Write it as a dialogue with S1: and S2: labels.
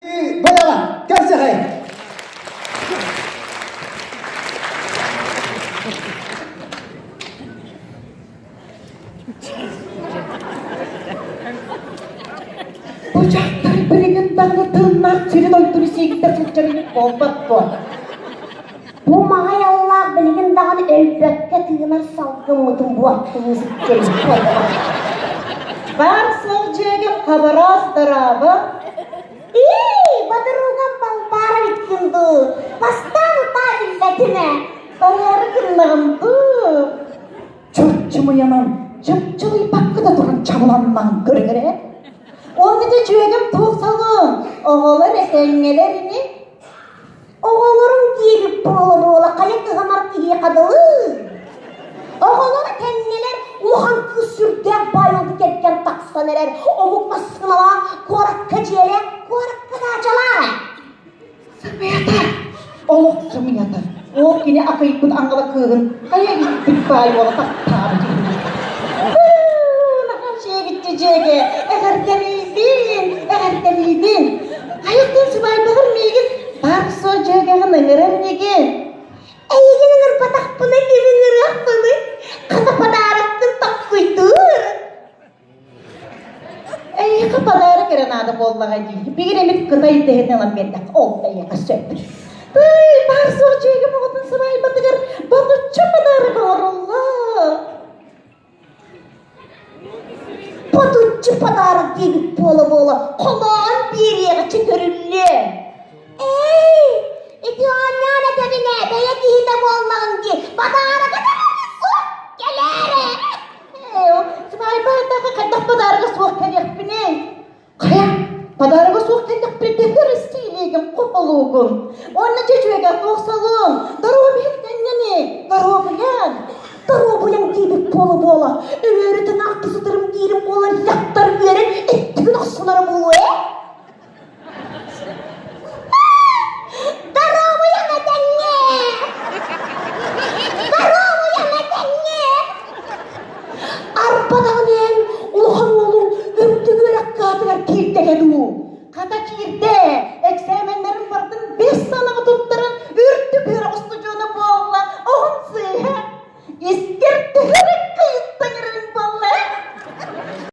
S1: Бэлэҕэ кэлсэхэй!
S2: Бу дьахтар билигин даҕаны тыыннаах сири-дойдуну сииктэ сылдьар ини буолбат дуо?
S3: Бу маҕай аллаах билигин даҕаны өлбөккө тыынар салгыммытын буортулуу сылдьар буолбат.
S2: Баар суох дьиэгэ хабараас дарааба
S3: Ии, бодоругам Балбаара эбиккин дуу, бастаан утаа билбэтим ээ, барыары гыннаҕым дуу.
S2: Чоччумуйанан, чыпчылыйбакка да туран чабыланнаан көрүҥ эрэ. Уонна дьэ дьүөгэм туох салын, оҕолор этэҥҥэлэр ини.
S3: Оҕолорум диэбит буола-буола хайа кыһамар киһиэхэ дылы. Оҕолор этэҥҥэлэр улахан кыыс сүрдээх баай уолу кэргэн тахсан эрэр омук массыыналаах куоракка дьиэлээх куоракка даачалаах.
S2: Сымыйата! Олох сымыйата! Ол кини акыйбыт аҥала кыыһын хайа ииппит баай уола таптаабыт үһү. Наһаа дьиэбитти дьиэгэ эҕэрдэлиибин, эҕэрдэлиибин. Хайаттан сыбаайбаҕар миигин баар-суох дьүөгэҕин ыҥырар инигин.
S3: Эйигин ыҥырбатахпына ким ыҥырыахпыный? Хата подароккын тохсуйдуур.
S2: Эйиэхэ подарок эрэ наада буоллаҕа дии. Биир эмит кытай итэһин ылан биэрдэх, ол да эйиэхэ сөп. Тый, баар суох дьүөгэм оҕотун сыбаайбатыгар ботуччу подарок оҥорулла.
S3: Ботуччу подарок диэбит буола-буола холоон биэриэҕэ чөкөрүллүө. Эй, ити оонньоон этэбин ээ, бэйэ киһитэ буоллаҕыҥ дии, подарога даҕаны суох кэлээрэ.
S2: Сыбаайба атаҕа хайдах подарога суох кэлиэхпиний? Хайа, подарога суох кэллэхпинэ төһө истиилиигин хополуугун? Уонна дьэ үчүгэйгэ туох солун? Доруобуйаҥ тэҥҥэний? Доруобуйаҥ?
S3: Доруобуйаҥ диэбит буола-буола, өлөөрү тыҥаахты сытарым диирим буолар.